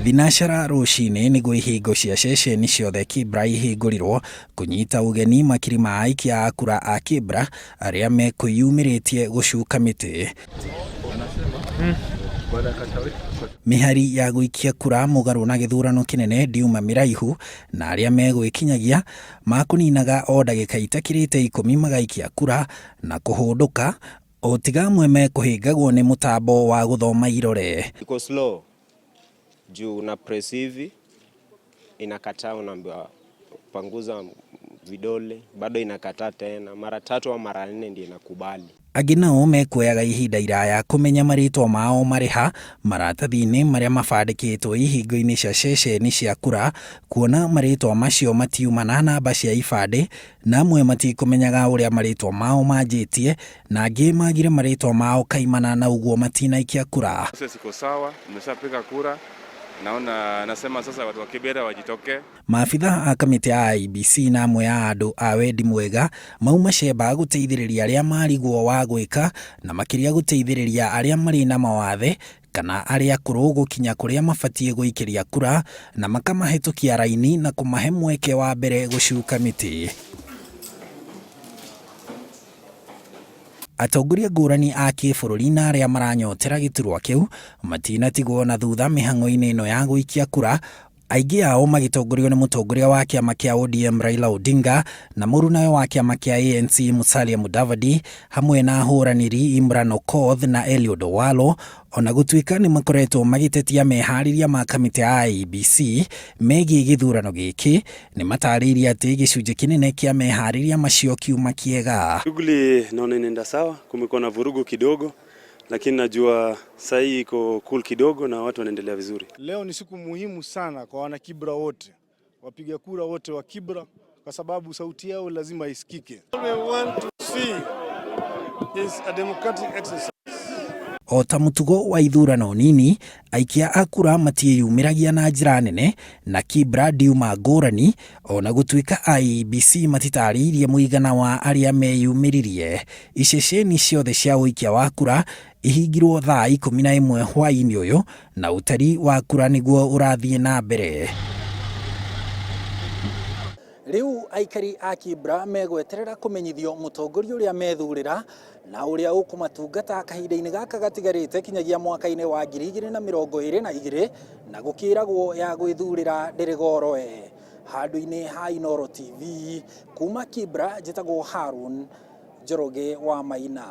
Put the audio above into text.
Thinacara rũcinĩ nĩguo ihingo cia ceceni ciothe Kibra ihingũrirwo kũnyita ũgeni makiri ma aikia a kura a Kibra arĩa mekwĩyumĩrĩtie gũcuka mĩtĩ. Mĩhari ya gũikia kura mũgarũ na gĩthurano kĩnene ndiuma mĩraihu na arĩa megwĩkinyagia makũninaga o ndagĩka itakĩrĩte 10 magaikia kura na kũhũndũka o tiga amwe mekũhĩngagwo nĩ mũtambo wa gũthoma irore. Iko slow juu una press hivi inakataa, unaambiwa panguza vidole, bado inakataa tena mara tatu au mara nne ndio inakubali. Angĩ nao mekuoyaga ihinda iraya kũmenya marĩtwa mao marĩ ha maratathi-inĩ marĩa mabandĩkĩtwo ihingo-inĩ cia ceceni cia kura, kuona marĩtwa macio matiuma na namba cia ibandĩ, na amwe matikũmenyaga ũrĩa marĩtwa mao manjĩtie, na angĩ magire marĩtwa mao kaimana na ũguo matinaikia kura. Process iko sawa, nimeshapiga kura. Naona nasema sasa watu wa Kibera wajitoke. Maabitha a kamĩtĩ ya IEBC na amwe a andũ a wendi mwega mauma cemba gũteithĩrĩria arĩa marigwo wa gwĩka na makĩria gũteithĩrĩria arĩa marĩ na mawathe kana arĩa akũrũ gũkinya kũrĩa mabatiĩ gũikĩria kura na makamahĩtũkia raini na kũmahe mweke wa mbere gũcuka mĩtĩ. Atongoria ngũrani a kĩbũrũri na arĩa maranyotera gĩturwa kĩu matinatigwo na thutha mĩhang'o-inĩ ĩno ya gũikia kura, aingĩ ao magĩtongorio nĩ mũtongoria wa kĩama kĩa ODM Raila Odinga na mũrunawe wa kĩama kĩa ANC Musalia Mudavadi hamwe na ahũranĩri Imran Okoth na Eliud Owalo, ona gũtuĩka nĩ makoretwo magĩtetia meharĩria ma kamĩtĩ ya IEBC megiĩ gĩthurano gĩkĩ, nĩ matarĩirie atĩ gĩcunjĩ kĩnene kĩa meharĩria macio kiuma kĩega. Shughuli naona inaenda sawa, kumekuwa na vurugu kidogo, lakini najua saa hii iko cool kidogo na watu wanaendelea vizuri. Leo ni siku muhimu sana kwa wanakibra wote, wapiga kura wote wa Kibra, kwa sababu sauti yao lazima isikike. All we want to see is a democratic exercise. O ta mũtugo wa ithurano nini, aikia a kura matiĩyumĩragia na njĩra nene na Kibra ndiuma ngũrani, ona gũtuĩka IEBC matitarĩirie mũigana wa arĩa meyumĩririe. Iceceni ciothe cia ũikia wa kura ihingirwo thaa 11 hwaĩ-inĩ ũyũ na ũtari wa kura nĩguo ũrathiĩ na mbere. Rĩu aikari a Kibra megweterera kũmenyithio mũtongoria ũrĩa methurĩra na ũrĩa ũkũmatungata kahinda-inĩ gaka gatigarĩte kinyagia mwaka-inĩ wa 2022 na gũkĩragwo ya gwĩthurĩra ndĩrĩ goro. Handũ-inĩ ha Inooro TV kuma Kibra, njĩtagwo Harun Njoroge wa Maina.